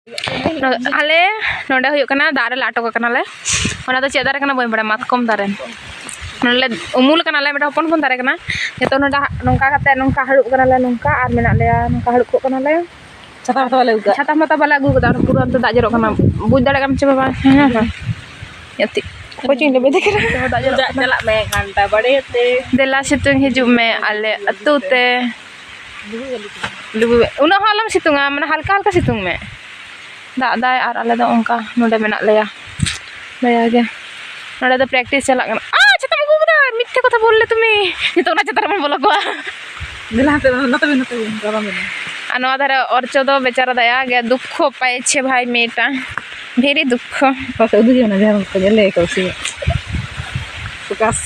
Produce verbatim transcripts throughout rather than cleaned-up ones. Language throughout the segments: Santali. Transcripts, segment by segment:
ᱟᱞᱮ ᱱᱚᱰᱮ ᱦᱩᱭᱩᱜ ᱠᱟᱱᱟ, ᱫᱟᱜ ᱨᱮᱞᱮ ᱟᱴᱚᱠ ᱟᱠᱟᱱᱟᱞᱮ᱾ ᱚᱱᱟ ᱫᱚ ᱪᱮᱫ ᱫᱟᱨᱮ ᱠᱟᱱᱟ ᱵᱟᱹᱧ ᱵᱟᱲᱟᱭᱟ, ᱢᱟᱛᱠᱚᱢ ᱫᱟᱨᱮ᱾ ᱱᱚᱰᱮ ᱞᱮ ᱩᱢᱩᱞ ᱠᱟᱱᱟᱞᱮ, ᱢᱤᱫᱴᱟᱝ ᱦᱚᱯᱚᱱ ᱦᱚᱯᱚᱱ ᱫᱟᱨᱮ ᱠᱟᱱᱟ᱾ ᱡᱚᱛᱚ ᱱᱚᱰᱮ ᱦᱟ-, ᱱᱚᱝᱠᱟ ᱠᱟᱛᱮ ᱱᱚᱝᱠᱟ ᱦᱟᱹᱨᱩᱵ ᱠᱟᱱᱟᱞᱮ, ᱱᱚᱝᱠᱟ ᱟᱨ ᱢᱮᱱᱟᱜ ᱞᱮᱭᱟ, ᱱᱚᱝᱠᱟ ᱦᱟᱹᱨᱩᱵ ᱠᱚᱜ ᱠᱟᱱᱟᱞᱮ᱾ ᱪᱷᱟᱛᱟ ᱢᱟᱛᱟ ᱵᱟᱞᱮ ᱟᱹᱜᱩ ᱠᱟᱜᱼᱟ᱾ ᱪᱷᱟᱛᱟ ᱢᱟᱛᱟ ᱵᱟᱞᱮ ᱟᱹᱜᱩ ᱠᱟᱫᱟ, ᱯᱩᱨᱟᱹ ᱚᱱᱛᱮ ᱫᱟᱜ ᱡᱚᱨᱚᱜ ᱠᱟᱱᱟ, ᱵᱩᱡᱽ ᱫᱟᱲᱮᱭᱟᱜ ᱠᱟᱱᱟᱢ ᱪᱮ ᱵᱟᱵᱟ? ᱦᱮᱸ, ᱦᱮᱸ᱾ ᱪᱮᱫ? ᱚᱠᱚᱭ ᱪᱚᱧ ᱞᱮᱵᱮᱫᱮ ᱠᱟᱱᱟ᱾ ᱫᱟᱜ ᱡᱚᱨᱚᱜ ᱠᱟᱱᱟ᱾ ᱪᱟᱞᱟᱜ ᱢᱮ ᱜᱷᱟᱱᱴᱟ ᱵᱟᱲᱮ ᱛᱮ᱾ ᱫᱮᱞᱟ ᱥᱤᱛᱩᱝ ᱦᱤᱡᱩᱜ ᱢᱮ ᱟᱞᱮ ᱟᱹᱛᱩ ᱛᱮ᱾ ᱞᱩᱵᱩ, ᱩᱱᱟᱹᱜ ᱦᱚᱸ ᱟᱞᱚᱢ ᱥᱤᱛᱩᱝᱟ, ᱢᱟᱱᱮ ᱦᱟᱞᱠᱟ ᱦᱟᱞᱠᱟ ᱥᱤᱛᱩᱝ ᱢᱮ᱾ ᱫᱟᱜ ᱫᱟᱭ ᱟᱨ ᱟᱞᱮ ᱫᱚ ᱚᱱᱠᱟ ᱱᱚᱰᱮ ᱢᱮᱱᱟᱜ ᱞᱮᱭᱟ᱾ ᱫᱟᱭᱟ ᱜᱮ᱾ ᱱᱚᱰᱮ ᱫᱚ practice ᱪᱟᱞᱟᱜ ᱠᱟᱱᱟ᱾ ᱟ, ᱪᱷᱟᱛᱟᱢ ᱟᱹᱜᱩ ᱠᱟᱫᱟ? ᱢᱤᱛᱷᱮ ᱠᱟᱛᱷᱟ ᱵᱚᱞ ᱞᱮ ᱛᱩᱢᱤ᱾ ᱱᱤᱛᱚᱜ ᱚᱱᱟ ᱪᱷᱟᱛᱟ ᱨᱮᱵᱚᱱ ᱵᱚᱞᱚ ᱠᱚᱜᱼᱟ᱾ ᱫᱮᱞᱟ ᱦᱟᱱᱛᱮ, ᱱᱚᱛᱮ ᱵᱮᱱ, ᱱᱚᱛᱮ ᱵᱮᱱ, ᱜᱟᱵᱟ ᱵᱮᱱ᱾ ᱟᱨ ᱱᱚᱣᱟ ᱫᱷᱟᱨᱮ ᱚᱨᱪᱚ ᱫᱚ ᱵᱮᱪᱟᱨᱟ ᱫᱟᱭᱟ ᱜᱮ ᱫᱩᱠᱠᱷᱚ ᱯᱟᱭᱮᱪᱷᱮ ᱵᱷᱟᱭ ᱢᱮᱭᱮᱴᱟ᱾ Very ᱫᱩᱠᱠᱷᱚ᱾ ᱯᱟᱥᱮ ᱩᱫᱩᱜ ᱮ ᱠᱟᱱᱟ, ᱡᱟᱦᱟᱸ ᱠᱚ ᱧᱮᱞ ᱞᱮ ᱠᱚ ᱥᱮ᱾ Focus᱾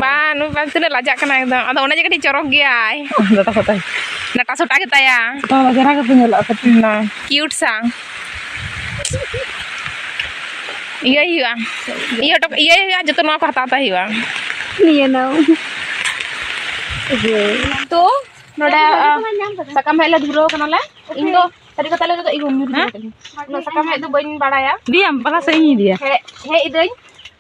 ᱵᱟᱝ, ᱱᱩᱭ ᱵᱟᱝ, ᱛᱤᱱᱟᱹᱜ ᱞᱟᱡᱟᱜ ᱠᱟᱱᱟ ᱮᱠᱫᱚᱢ᱾ ᱟᱫᱚ ᱚᱱᱮ ᱡᱮ ᱠᱟᱹᱴᱤᱡ ᱪᱚᱨᱚᱠ ᱜᱮᱭᱟᱭ᱾ ᱰᱟᱴᱟ ᱥᱟᱴᱟ᱾ ᱰᱟᱴᱟ ᱥᱚᱴᱟ ᱜᱮᱛᱟᱭᱟ᱾ ᱛᱚ, ᱪᱮᱦᱨᱟ ᱜᱮ ᱧᱮᱞᱚᱜᱼᱟ ᱠᱟᱹᱴᱤᱡ᱾ ᱦᱩᱸ, cute ᱥᱟᱝ᱾ ᱤᱭᱟᱹᱭ ᱦᱩᱭᱩᱜᱼᱟ᱾ ᱤᱭᱟᱹ ᱦᱚᱴᱚ, ᱤᱭᱟᱹᱭ ᱦᱩᱭᱩᱜᱼᱟ, ᱡᱚᱛᱚ ᱱᱚᱣᱟ ᱠᱚ ᱦᱟᱛᱟᱣ ᱛᱟᱭ ᱦᱩᱭᱩᱜᱼᱟ᱾ ᱱᱤᱭᱟᱹ ᱱᱟᱣ᱾ ᱛᱚ, ᱱᱚᱰᱮ, ᱟ, ᱥᱟᱠᱟᱢ ᱦᱮᱡ ᱞᱮ ᱫᱷᱩᱨᱟᱹᱣ ᱠᱟᱱᱟᱞᱮ᱾ ᱤᱧ ᱫᱚ ᱥᱟᱹᱨᱤ ᱠᱟᱛᱷᱟ ᱞᱟᱹᱭ ᱛᱮᱫᱚ ᱤᱧ ᱦᱚᱸ ᱧᱩᱨ ᱦᱮᱸ? ᱠᱟᱱᱟ᱾ ᱩᱱᱟᱹᱜ ᱥᱟᱠᱟᱢ ᱦᱮᱡ ᱫᱚ ᱵᱟᱹᱧ ᱵᱟᱲᱟᱭᱟ᱾ ᱤᱫᱤᱭᱟᱢ, ᱯᱟᱞᱦᱟ ᱥᱮᱫ ᱤᱧ ᱤᱫᱤᱭᱟ᱾ ᱦᱮᱡ, ᱦᱮᱡ ᱤᱫᱟᱹᱧ᱾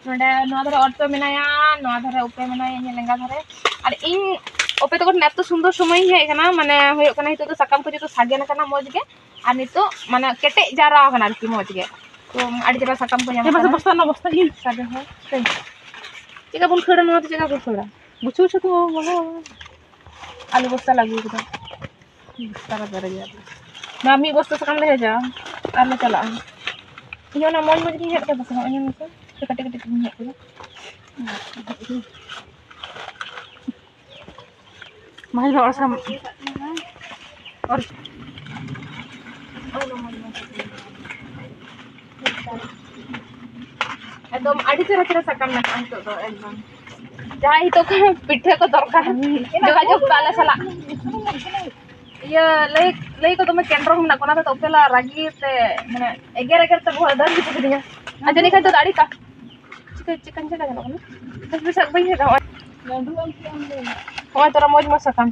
ᱱᱚᱰᱮ ᱱᱚᱣᱟ ᱫᱷᱟᱨᱮ ᱚᱨᱪᱚ ᱢᱮᱱᱟᱭᱟ, ᱱᱚᱣᱟ ᱫᱷᱟᱨᱮ ᱚᱯᱮ ᱢᱮᱱᱟᱭᱟ, ᱤᱧᱟᱹᱜ ᱞᱮᱸᱜᱟ ᱫᱷᱟᱨᱮ᱾ ᱟᱨ ᱤᱧ ᱚᱯᱮ ᱛᱟᱠᱚ ᱴᱷᱮᱱ ᱮᱛᱚ ᱥᱩᱱᱫᱚᱨ ᱥᱚᱢᱚᱭ ᱤᱧ ᱦᱮᱡ ᱟᱠᱟᱱᱟ, ᱢᱟᱱᱮ ᱦᱩᱭᱩᱜ ᱠᱟᱱᱟ ᱱᱤᱛᱚᱜ ᱫᱚ ᱥᱟᱠᱟᱢ ᱠᱚ ᱡᱚᱛᱚ ᱥᱟᱜᱮᱱ ᱟᱠᱟᱱᱟ ᱢᱚᱡᱽ ᱜᱮ᱾ ᱟᱨ ᱱᱤᱛᱚᱜ ᱢᱟᱱᱮ ᱠᱮᱴᱮᱡ ᱡᱟᱣᱨᱟ ᱟᱠᱟᱱᱟ ᱟᱨᱠᱤ ᱢᱚᱡᱽ ᱜᱮ᱾ ᱛᱚ ᱟᱹᱰᱤ ᱪᱮᱦᱨᱟ ᱥᱟᱠᱟᱢ ᱠᱚ ᱧᱟᱢᱚᱜ ᱮ, ᱵᱟᱥᱟ, ᱠᱟᱱᱟ᱾ ᱵᱚᱥᱛᱟ ᱨᱮᱱᱟᱜ ᱵᱚᱥᱛᱟ ᱤᱧ᱾ ᱥᱟᱜᱮᱱ ᱦᱚᱸ᱾ ᱪᱮᱫ ᱞᱮᱠᱟ ᱵᱚᱱ ᱠᱷᱟᱹᱲᱟ ᱱᱚᱣᱟ ᱫᱚ, ᱪᱮᱫ ᱞᱮᱠᱟ ᱵᱚᱱ ᱠᱷᱟᱹᱲᱟ? ᱜᱩᱪᱷᱩ ᱜᱩᱪᱷᱩ ᱛᱮ ᱵᱚᱞᱚ᱾ ᱟᱞᱩ ᱵᱚᱥᱛᱟ ᱞᱮ ᱟᱹᱜᱩ ᱠᱟᱫᱟ᱾ ᱵᱚᱥᱛᱟ ᱨᱮ ᱯᱮᱨᱮᱡ ᱟᱞᱮ᱾ ᱱᱚᱣᱟ ᱢᱤᱫ ᱵᱚᱥᱛᱟ ᱥᱟᱠᱟᱢ ᱞᱮ ᱦᱮᱡᱟ ᱟᱨ ᱞᱮ ᱪᱟᱞᱟᱜᱼᱟ᱾ ᱤᱧ ᱚᱱᱟ ᱢᱚᱡᱽ ᱢᱚᱡᱽ ᱜᱤᱧ ᱦᱮᱡ ᱠᱟᱫᱟ ᱥᱮ ᱵᱟᱝ? ᱤᱧ ᱢᱮᱥᱮ ᱠᱟᱹᱴᱤᱡ ᱠᱟᱹᱴᱤᱡ ᱜᱤᱧ ᱦᱮᱡ ᱠᱟᱫᱟ᱾ ᱢᱟᱹᱭ ᱨᱚᱲ ᱥᱟᱢ-, ᱨᱚᱲ᱾ ᱮᱠᱫᱚᱢ ᱟᱹᱰᱤ ᱪᱮᱦᱨᱟ ᱪᱮᱦᱨᱟ ᱥᱟᱠᱟᱢ ᱢᱮᱱᱟᱜᱼᱟ ᱱᱤᱛᱚᱜ ᱫᱚ ᱮᱠᱫᱚᱢ᱾ ᱡᱟᱦᱟᱸᱭ ᱱᱤᱛᱚᱜ ᱠᱷᱚᱱ ᱯᱤᱴᱷᱟᱹ ᱠᱚ ᱫᱚᱨᱠᱟᱨ, ᱡᱳᱜᱟᱡᱳᱜᱽ ᱯᱮ ᱟᱞᱮ ᱥᱟᱞᱟᱜ᱾ ᱤᱭᱟᱹ, ᱞᱟᱹᱭ, ᱞᱟᱹᱭ ᱠᱚ ᱫᱚᱢᱮ ᱠᱮᱱᱰᱨᱚᱝ ᱢᱮᱱᱟᱜ ᱠᱚᱣᱟ, ᱚᱱᱟ ᱛᱮ ᱩᱯᱮᱞᱟ ᱨᱟᱹᱜᱤ ᱛᱮ, ᱢᱟᱱᱮ, ᱮᱜᱮᱨ ᱮᱜᱮᱨ ᱛᱮ ᱵᱚᱦᱚᱜ ᱫᱟᱹᱞ ᱦᱚᱪᱚ ᱠᱤᱫᱤᱧᱟ᱾ ᱟᱨ ᱡᱟᱹᱱᱤᱡ ᱠᱷᱟᱱ ᱫᱚ ᱫᱟᱲᱮ ᱠᱟ-, ᱪᱤᱠᱟᱹ, ᱪᱤᱠᱟᱹᱧ ᱪᱤᱠᱟᱹ ᱧᱮᱞᱚᱜ ᱠᱟᱱᱟ? ᱵᱮᱥ ᱵᱮᱥᱟᱜ ᱵᱟᱹᱧ ᱧᱮᱞ ᱮᱫᱟ᱾ ᱱᱚᱜᱼᱚᱭ, ᱱᱚᱜᱼᱚᱭ ᱛᱚᱨᱟ ᱢᱚᱡᱽ ᱢᱚᱡᱽ ᱥᱟᱠᱟᱢ᱾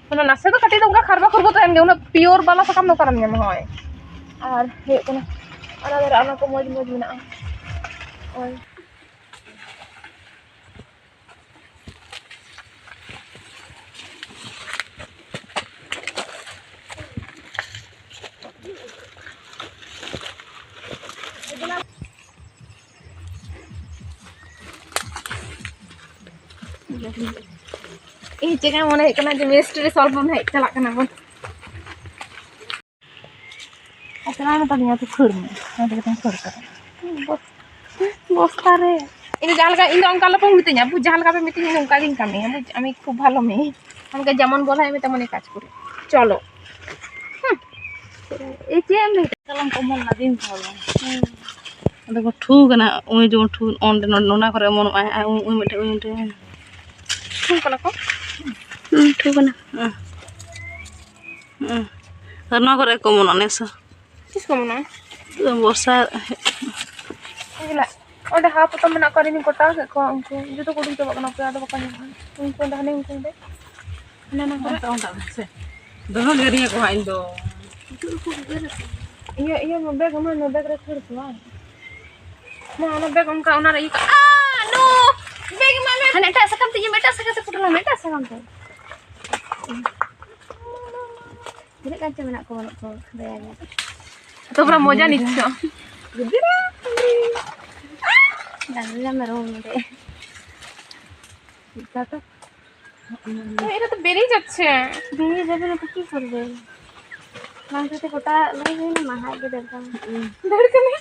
ᱢᱟᱱᱮ, ᱱᱟᱥᱮ ᱫᱚ ᱠᱟᱹᱴᱤᱡ ᱫᱚ ᱚᱱᱠᱟ ᱠᱷᱟᱨᱵᱟ ᱠᱷᱩᱨᱵᱟ ᱛᱟᱦᱮᱱ ᱜᱮᱭᱟ, ᱩᱱᱟᱹᱜ pure ᱵᱟᱞᱟ ᱥᱟᱠᱟᱢ ᱫᱚ ᱚᱠᱟᱨᱮᱢ ᱧᱟᱢᱟ? ᱦᱚᱸᱜᱼᱚᱭ᱾ ᱟᱨ ᱦᱩᱭᱩᱜ ᱠᱟᱱᱟ ᱚᱱᱟ ᱫᱷᱟᱨᱮ ᱚᱱᱟ ᱠᱚ ᱢᱚᱡᱽ ᱢᱚᱡᱽ ᱢᱮᱱᱟᱜᱼᱟ᱾ ᱳᱭ᱾ ᱤᱧ ᱪᱮᱫ ᱢᱚᱱᱮ ᱦᱩᱭᱩᱜ ᱠᱟᱱᱟ ᱡᱮ ᱢᱮᱥ ᱨᱮ ᱥᱚᱞ ᱵᱚᱱ ᱦᱮᱡ ᱪᱟᱞᱟᱜ ᱠᱟᱱᱟ ᱵᱚᱱ᱾ ᱟᱨ ᱪᱟᱞᱟᱣ ᱢᱮᱛᱟ ᱫᱤᱧᱟ ᱛᱚ ᱠᱷᱟᱹᱲ ᱢᱮ, ᱚᱱᱟ ᱛᱮᱜᱮ ᱛᱚᱧ ᱠᱷᱟᱹᱲ ᱠᱟᱜᱼᱟ᱾ ᱵᱚᱥ-, ᱵᱚᱥᱛᱟ ᱨᱮ᱾ ᱤᱧ ᱫᱚ ᱡᱟᱦᱟᱸ ᱞᱮᱠᱟ, ᱤᱧ ᱫᱚ ᱚᱱᱠᱟ ᱟᱞᱚᱯᱮ ᱢᱤᱛᱟᱹᱧᱟ, ᱵᱩᱡᱽ, ᱡᱟᱦᱟᱸ ᱞᱮᱠᱟ ᱯᱮ ᱢᱤᱛᱟᱹᱧᱟ ᱤᱧ ᱚᱱᱠᱟ ᱜᱤᱧ ᱠᱟᱹᱢᱤᱭᱟ, ᱵᱩᱡᱽ, ᱟᱢᱤ ᱠᱷᱩᱵ ᱵᱷᱟᱞᱚ ᱢᱮ᱾ আমাকে যেমন বলা হয় আমি তেমনই কাজ করি। চলো। হুম। এই যে আমি কালাম কমল না দিন ভালো। ᱦᱩᱸ᱾ ᱟᱫᱚ ᱠᱚ ᱴᱷᱩ ᱠᱟᱱᱟ, ᱩᱱᱤ ᱡᱮᱢᱚᱱ ᱴᱷᱩ, ᱚᱸᱰᱮ ᱱᱚ-, ᱚᱱᱟ ᱠᱚᱨᱮ ᱚᱢᱚᱱᱚᱜᱼᱟᱭ, ᱟᱨ ᱩᱱᱤ, ᱩᱱᱤ ᱢᱤᱫᱴᱮᱱ, ᱩᱱᱤ ᱢᱤᱫᱴᱮᱱ᱾ ᱴᱷᱩ ᱠᱟᱱᱟ ᱠᱚ? ᱦᱩᱸ, ᱴᱷᱩ ᱠᱟᱱᱟ᱾ ᱦᱩᱸ᱾ ᱦᱩᱸ᱾ ᱟᱨ ᱱᱚᱣᱟ ᱠᱚᱨᱮ ᱠᱚ ᱚᱢᱚᱱᱚᱜᱼᱟ ᱱᱮᱥ ᱦᱚᱸ᱾ ᱛᱤᱥ ᱠᱚ ᱚᱢᱚᱱᱚᱜᱼᱟ? ᱵᱚᱨᱥᱟ᱾ ᱧᱮᱞᱟ, ᱚᱸᱰᱮ ᱦᱟᱯ ᱦᱚᱛᱚᱢ ᱢᱮᱱᱟᱜ ᱠᱚᱣᱟ, ᱨᱤᱢᱤᱞ ᱠᱚᱴᱟ ᱠᱮᱫ ᱠᱚᱣᱟ, ᱩᱱᱠᱩ ᱡᱚᱛᱚ ᱠᱚ ᱩᱰᱩᱠ ᱪᱟᱵᱟᱜ ᱠᱟᱱᱟ, ᱚᱠᱚᱭ ᱟᱫᱚ ᱵᱟᱠᱚ ᱧᱟᱢᱚᱜᱼᱟ᱾ ᱩᱱᱠᱩ ᱫᱚ ᱦᱟᱱᱮ ᱩᱱᱠᱩ ᱚᱸᱰᱮ᱾ ᱦᱟᱱᱮ ᱚᱱᱟ ᱠᱚᱨᱮ᱾ ᱚᱱᱠᱟ, ᱚᱱᱠᱟ ᱥᱮ᱾ ᱫᱚᱢᱮ ᱜᱮᱨᱤᱭᱟᱹ ᱠᱚ ᱦᱟᱸᱜ ᱤᱧ ᱫᱚ᱾ ᱤᱭᱟᱹ, ᱤᱭᱟᱹ, ᱵᱮᱜᱽ ᱮᱢᱟᱭ ᱢᱮ, ᱵᱮᱜᱽ ᱨᱮ ᱠᱷᱟᱹᱲ ᱠᱚᱣᱟ᱾ ᱢᱟ, ᱚᱱᱟ ᱵᱮᱜᱽ ᱚᱱᱠᱟ, ᱚᱱᱟ ᱨᱮ ᱤᱭᱟᱹ ᱠᱟᱜ-, ᱟ, no! ᱵᱮᱜᱽ ᱮᱢᱟᱭ ᱢᱮ᱾ ᱦᱟᱱᱮ ᱮᱴᱟᱜ ᱥᱟᱠᱟᱢ ᱛᱮ ᱤᱭᱟᱹ ᱢᱮ, ᱮᱴᱟᱜ ᱥᱟᱠᱟᱢ ᱛᱮ ᱯᱩᱴᱩᱨ ᱢᱮ, ᱮᱴᱟᱜ ᱥᱟᱠᱟᱢ ᱛᱮ᱾ ᱛᱤᱱᱟᱹᱜ ᱜᱟᱱ ᱪᱚ ᱢᱮᱱᱟᱜ ᱠᱚ, ᱵᱟᱹᱱᱩᱜ ᱠᱚ, ᱫᱟᱭᱟ ᱜᱮ᱾ তো পুরা মজা নিচ্ছ। ᱜᱤᱫᱽᱨᱟᱹ᱾ ᱰᱟᱝᱨᱤ ᱢᱮᱨᱚᱢ ᱱᱚᱰᱮ᱾ ᱛᱟᱛᱚ। ᱮ, ᱮᱨᱟ ᱛᱚ ᱵᱮᱨᱮᱡ ᱟᱪᱪᱷᱟ। ᱵᱮᱨᱮᱡ ᱡᱟᱵᱮ ᱱᱟ ᱛᱚ ᱠᱤ ᱠᱚᱨᱵᱮ? ᱵᱟᱝ ᱠᱟᱛᱮ ᱜᱚᱴᱟ ᱞᱟᱹᱭ ᱦᱩᱭᱱᱟ, ᱢᱟ ᱦᱟᱜ ᱜᱮ ᱫᱟᱹᱲ ᱠᱟᱱᱟ। ᱫᱟᱹᱲ ᱠᱟᱱᱟ?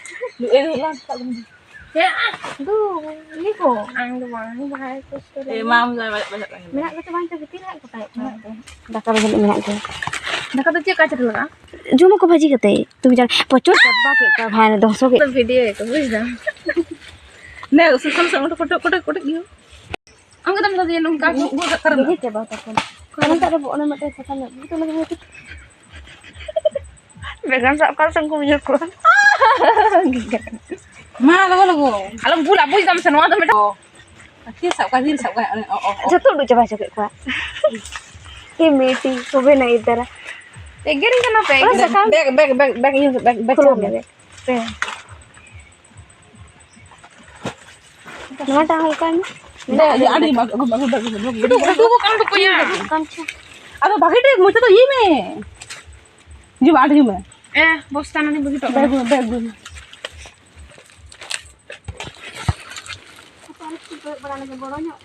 ᱮ, ᱫᱩ, ᱤᱭᱟᱹ ᱠᱚ, ᱟᱢ ᱫᱚ ᱵᱟᱝ, ᱵᱷᱟᱭ ᱠᱚᱥᱴᱚ ᱞᱮ ᱮ, ᱢᱟ, ᱟᱢ ᱫᱚ ᱵᱟᱭ ᱵᱟᱡᱟᱜ ᱠᱟᱱᱟ᱾ ᱢᱮᱱᱟᱜ ᱜᱮᱪᱚ ᱵᱟᱝ ᱪᱚ ᱵᱷᱤᱛᱤᱨ ᱨᱮ ᱦᱟᱸᱜ ᱜᱚᱴᱟᱭᱮᱫ ᱠᱚᱣᱟ᱾ ᱫᱟᱠᱟ ᱫᱚ ᱡᱟᱹᱱᱤᱡ ᱢᱮᱱᱟᱜ ᱜᱮᱭᱟ᱾ ᱫᱟᱠᱟ ᱫᱚ ᱪᱮᱫ ᱠᱟᱡ ᱨᱮ ᱞᱟᱜᱟᱜᱼᱟ? ᱡᱚᱢᱟᱠᱚ ᱵᱷᱟᱹᱡᱤ ᱠᱟᱛᱮ, ᱛᱩᱢ ᱡᱟᱱ ᱯᱚᱪᱚᱨ ᱪᱟᱵᱟ ᱠᱮᱫ ᱠᱚᱣᱟ ᱵᱷᱟᱭ ᱨᱮ ᱫᱷᱚᱝᱥᱚ ᱠᱮᱫ᱾ ᱵᱷᱤᱰᱤᱭᱳ ᱠᱚ ᱵᱩᱡᱽ ᱫᱟᱢ᱾ ᱱᱮ, ᱥᱩᱥᱟᱹᱱ ᱥᱟᱶ ᱠᱚᱴᱮᱡ, ᱠᱚᱴᱮᱡ, ᱠᱚᱴᱮᱡ ᱜᱮᱭᱟ᱾ ᱟᱢ ᱜᱮ ᱫᱚᱢ ᱞᱟᱹᱭᱟ ᱱᱚᱝᱠᱟ ᱜᱚ-, ᱜᱚ-, ᱜᱚ-, ᱠᱟᱨᱚᱱ ᱵᱷᱤᱰᱤᱭᱳ ᱪᱟᱵᱟ ᱛᱟᱠᱚ᱾ ᱠᱟᱨᱚᱱ ᱛᱟᱦᱞᱮ ᱚᱱᱟ ᱢᱤᱫᱴᱮᱱ ᱥᱟᱥᱟᱝ ᱧᱚᱜ, ᱵᱷᱤᱰᱤᱭᱳ ᱛᱚ ᱚᱱᱟ ᱜᱮ ᱵᱮᱜᱟᱱ ᱥᱟᱵ ᱠᱟᱜ ᱥᱮ ᱩᱱᱠᱩ ᱤᱭᱟᱹ ᱠᱚ᱾ ᱢᱟ, ᱞᱚᱜᱚ, ᱞᱚᱜᱚ᱾ ᱟᱞᱚᱢ ᱵᱷᱩᱞᱟ, ᱵᱩᱡᱽ ᱫᱟᱢ ᱥᱮ, ᱱᱚᱣᱟ ᱫᱚ ᱢᱤᱫᱴᱟᱝ ᱚ᱾ ᱛᱤ ᱥᱟᱵ ᱠᱟᱜ, ᱛᱤ ᱥᱟᱵ ᱠᱟᱜ, ᱚᱱᱮ, ᱚ, ᱚ, ᱚ᱾ ᱡᱚᱛᱚ ᱩᱰᱩᱠ ᱪᱟᱵᱟ ᱦᱚᱪᱚ ᱠᱮᱫ ᱠᱚᱣᱟ᱾ ᱛᱤ ᱢᱤᱫᱴᱤᱡ ᱛᱚᱵᱮ ᱱᱟ ᱤᱫᱟᱨᱟ᱾ ᱮᱜᱮᱨᱤᱧ ᱠᱟᱱᱟ ᱯᱮ, ᱚᱱᱟ ᱮᱜᱮᱨ᱾ ᱥᱟᱠᱟᱢ ᱵᱮᱜᱽ, ᱵᱮᱜᱽ, ᱵᱮᱜᱽ, ᱵᱮᱜᱽ, ᱤᱭᱟᱹ, ᱵᱮᱜᱽ, ᱵᱮᱜᱽ ᱠᱷᱩᱞᱟᱹᱣ ᱪᱟᱵᱟ ᱢᱮ᱾ ᱢᱮ᱾ ᱯᱮ᱾ ᱱᱚᱣᱟᱴᱟᱜ ᱦᱚᱸ ᱚᱱᱠᱟ ᱜᱮ᱾ ᱫᱮ, ᱤᱭᱟᱹ, ᱟᱹᱰᱤ ᱢᱟ, ᱟᱹᱜᱩ, ᱟᱹᱜᱩ, ᱟᱹᱜᱩ, ᱟᱹᱜᱩ, ᱟᱹᱜᱩ, ᱩᱰᱩᱠ, ᱟᱹᱜᱩ, ᱩᱰᱩᱠ ᱟᱠᱟᱱ ᱛᱟᱠᱚᱭᱟ᱾ ᱟᱹᱜᱩ, ᱟᱹᱜᱩ᱾ ᱟᱫᱚ ᱵᱷᱟᱜᱮ ᱴᱷᱤᱠ ᱢᱚᱪᱟ ᱫᱚ ᱤᱭᱟᱹᱭ ᱢᱮ᱾ ᱦᱤᱡᱩᱜ ᱢᱮ, ᱟᱹᱰᱤ ᱦᱤᱡᱩᱜ ᱢᱮ᱾ ᱮ, ᱵᱚᱥᱛᱟ ᱱᱚᱰᱮᱧ ᱵᱟᱹᱜᱤ ᱦᱚᱴᱚ ᱵᱮᱜᱽ ᱠᱟᱜᱼᱟ᱾ ᱟᱹᱜᱩ, ᱵᱮᱜᱽ ᱟᱹᱜᱩ᱾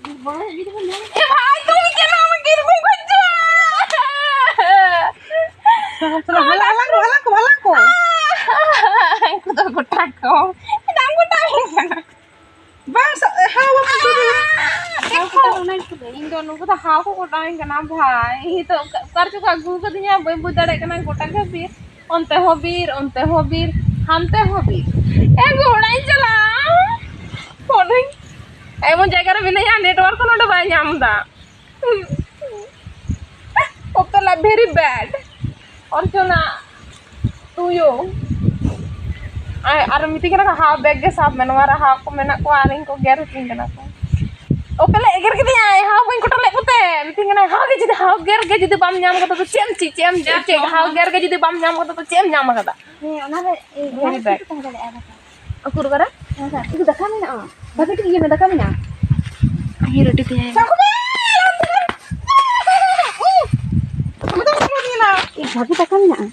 ᱮ ᱵᱷᱟᱭ, ᱛᱩᱢ ᱠᱮᱱᱟ ᱦᱟᱢᱮ ᱜᱤᱨ ᱠᱚ ᱠᱷᱚᱡ ᱪᱚ? ᱦᱟᱞᱟᱝ ᱠᱚ, ᱦᱟᱞᱟᱝ ᱠᱚ, ᱦᱟᱞᱟᱝ ᱠᱚ᱾ ᱩᱱᱠᱩ ᱫᱚ ᱜᱚᱴᱟ ᱠᱚ᱾ ᱵᱟᱝ ᱜᱚᱴᱟ ᱠᱟᱱᱟ᱾ ᱵᱟᱝ ᱥᱟ-, ᱦᱟᱣ ᱵᱟᱝ ᱥᱟ-, ᱦᱟᱣ ᱠᱚ ᱚᱱᱟ ᱜᱮᱠᱚ ᱞᱟᱹᱭᱟ᱾ ᱤᱧ ᱫᱚ ᱱᱩᱠᱩ ᱫᱚ ᱦᱟᱣ ᱠᱚ ᱜᱚᱴᱟᱣᱟᱹᱧ ᱠᱟᱱᱟ ᱵᱷᱟᱭ᱾ ᱤᱧ ᱫᱚ ᱚᱠᱟ, ᱚᱠᱟ ᱨᱮᱪᱚ ᱠᱚ ᱟᱹᱜᱩ ᱠᱟᱫᱤᱧᱟ, ᱵᱟᱹᱧ ᱵᱩᱡᱽ ᱫᱟᱲᱮᱭᱟᱜ ᱠᱟᱱᱟ᱾ ᱜᱚᱴᱟ ᱜᱮ ᱵᱤᱨ, ᱚᱱᱛᱮ ᱦᱚᱸ ᱵᱤᱨ, ᱚᱱᱛᱮ ᱦᱚᱸ ᱵᱤᱨ, ᱦᱟᱱᱛᱮ ᱦᱚᱸ ᱵᱤᱨ᱾ ᱮ ᱜᱚᱲᱟᱧ ᱪᱟᱞᱟᱜᱼᱟ᱾ ᱯᱷᱳᱱᱟᱹᱧ᱾ ᱮᱢᱚᱱ ᱡᱟᱭᱜᱟ ᱨᱮ ᱢᱤᱱᱟᱹᱧᱟ, network ᱠᱚ ᱱᱚᱰᱮ ᱵᱟᱭ ᱧᱟᱢ ᱮᱫᱟ᱾ ᱚᱯᱮᱞᱟ very bad᱾ ᱚᱨᱡᱚᱱᱟ ᱛᱩᱭᱩ᱾ ᱟᱨ, ᱟᱨ ᱢᱤᱛᱟᱹᱧ ᱠᱟᱱᱟ ᱠᱚ, "ᱦᱟᱣ bag ᱜᱮ ᱥᱟᱵ ᱢᱮ, ᱱᱚᱣᱟ ᱨᱮ ᱦᱟᱣ ᱠᱚ ᱢᱮᱱᱟᱜ ᱠᱚᱣᱟ", ᱟᱨ ᱤᱧ ᱠᱚ ᱜᱮᱨ ᱦᱚᱪᱚᱧ ᱠᱟᱱᱟ ᱠᱚ᱾ ᱚᱯᱮᱞᱟ ᱮᱜᱮᱨ ᱠᱤᱫᱤᱧᱟᱭ, ᱦᱟᱣ ᱵᱟᱹᱧ ᱠᱚᱴᱟ ᱞᱮᱫ ᱠᱚᱛᱮ᱾ ᱢᱤᱛᱟᱹᱧ ᱠᱟᱱᱟᱭ, "ᱦᱟᱣ ᱜᱮ ᱡᱩᱫᱤ, ᱦᱟᱣ ᱜᱮᱨ ᱜᱮ ᱡᱩᱫᱤ ᱵᱟᱢ ᱧᱟᱢ ᱠᱟᱫᱟ, ᱛᱚ ᱪᱮᱫ ᱮᱢ ᱪᱮᱫ, ᱪᱮᱫ ᱮᱢ ᱪᱮᱫ, ᱪᱮᱫ, ᱦᱟᱣ ᱜᱮᱨ ᱜᱮ ᱡᱩᱫᱤ ᱵᱟᱢ ᱧᱟᱢ ᱠᱟᱫᱟ, ᱛᱚ ᱪᱮᱫ ᱮᱢ ᱧᱟᱢ ᱠᱟᱫᱟ?" ᱦᱮᱸ, ᱚᱱᱟ ᱫᱚ, ᱮ, very bad᱾ ᱛᱟᱦᱮᱸ ᱫᱟᱲᱮᱭᱟᱜᱼᱟ ᱵᱟᱠᱷᱟᱱ᱾ ᱩᱠᱩᱨ ᱠᱟᱱᱟ? ᱦᱮᱸ, ᱦᱮᱸ, ᱤᱧ ᱫᱟᱠᱟ ᱢᱮᱱᱟᱜᱼᱟ᱾ ᱵᱷᱟᱜᱮ ᱴᱷᱤᱠ ᱤᱭᱟᱹ ᱢᱮ, ᱫᱟᱠᱟ ᱢᱮᱱᱟᱜᱼᱟ᱾ ᱤᱧ ᱨᱩᱴᱤ ᱛᱮᱧ᱾ ᱥᱟᱵ ᱠᱚᱢᱮ! ᱩᱭ! ᱫᱚᱢᱮ ᱫᱚᱢᱮ ᱥᱟᱵ ᱠᱚᱢᱮ ᱱᱟ᱾ ᱤᱧ ᱵᱷᱟᱜᱮ ᱫᱟᱠᱟ ᱢᱮᱱᱟᱜᱼᱟ᱾